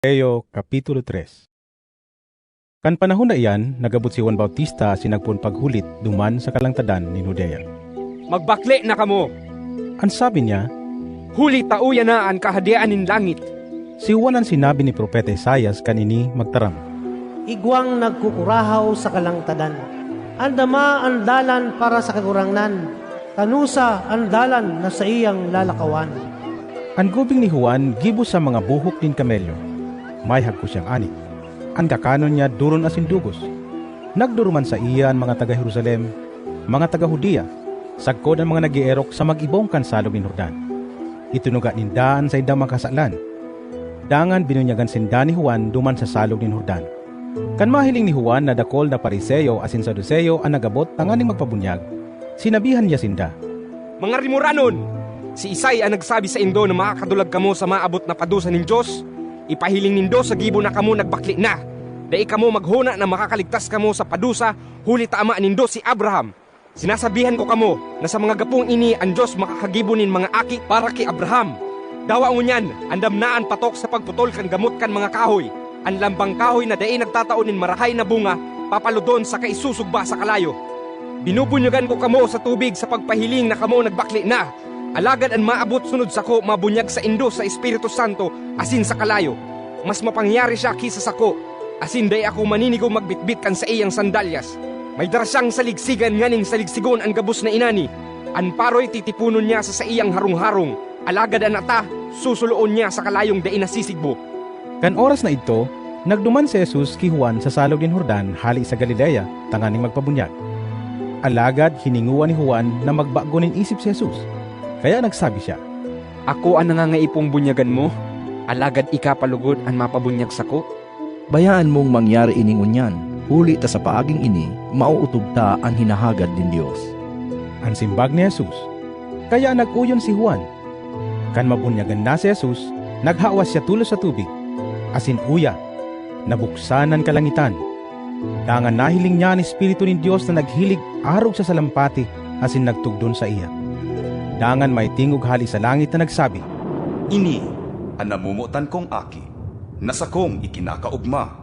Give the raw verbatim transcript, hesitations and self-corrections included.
Mateo, Kapitulo tres. Kan panahon na iyan, nagabot si Juan Bautista asin nagpoon paghulit duman sa kalangtadan nin Judea. "Magbakle na kamo," an sabi niya, "huli ta uya na an Kahadean nin langit." Si Juan an sinabi ni Propeta Isaias kan ini magtaram, "Igwang nagkukurahaw sa kalangtadan, andama an dalan para sa Kagurangnan, kanosa an dalan na saiyang lalakawan." An gubing ni Juan gibo sa mga buhok nin kamelyo. May hagkos siyang anit. An kakanon niya doron asin dugos. Nagduruman saiya an mga taga Jerusalem, mga taga Judea, sagkod an mga nag-eerok sa mag-ibong kan Salog nin Jordan. Itinuga ninda an saindang mga kasalan. Dangan binunyagan sinda ni Juan duman sa Salog nin Jordan. Kan mahiling ni Juan na dakul na Fariseo asin Saduceo an nag-abot tanganing magpabunyag, sinabihan niya sinda, "Mga rimoranon! Siisay an nagsabi saindo na makakadulag kamo sa maabot na padusa nin Dios? Ipahiling nindo sa gibo na kamo nagbakle na! Dai kamo maghona na makakaligtas kamo sa padusa, huli ta ama nindo si Abraham. Sinasabihan ko kamo na sa mga gapong ini an Dios makakagibo nin mga aki para ki Abraham. Dawa ngunyan, andam na an patok sa pagputol kan gamot kan mga kahoy. An lambang kahoy na dai nagtatao nin marahay na bunga, papalodon saka isusugba sa kalayo. Binubunyagan ko kamo sa tubig sa pagpahiling na kamo nagbakle na, alagad an maabot sunod sako mabunyag saindo sa Espiritu Santo asin sa kalayo. Mas mapangyari siya ki sa sako, asin dai ako maninigong magbitbit kan saiyang sandalyas. May dara siyang saligsigan nganing saligsigon an gabos na inani. An paroy titiponon niya sa saiyang harong-harong, alagad an ata susuloon niya sa kalayong dai nasisigbo." Kan oras na idto, nagduman si Jesus ki Juan sa Salog nin Jordan hale sa Galilea tanganing magpabunyag. Alagad hiningowa ni Juan na magbago nin isip si Jesus, kaya nagsabi siya, "Ako an nangangaipo bunyagan mo, alagad ika pa logod an mapabunyag sako?" "Bayaan mong mangyari ini ngunyan, huli ta sa paaging ini maootob ta an hinahagad nin Dios." An simbag ni Jesus, kaya nag-oyon si Juan. Kan mabunyagan na si Jesus, naghawas siya tolos sa tubig, asin uya, nabuksan an kalangitan. Dangan nahiling niya an Espiritu nin Dios na naghilig arog sa salampati asin nagtugdon saiya. Dangan may tingog hale sa langit na nagsabi, "Ini an namomotan kong Aki, na sakong ikinakaogma."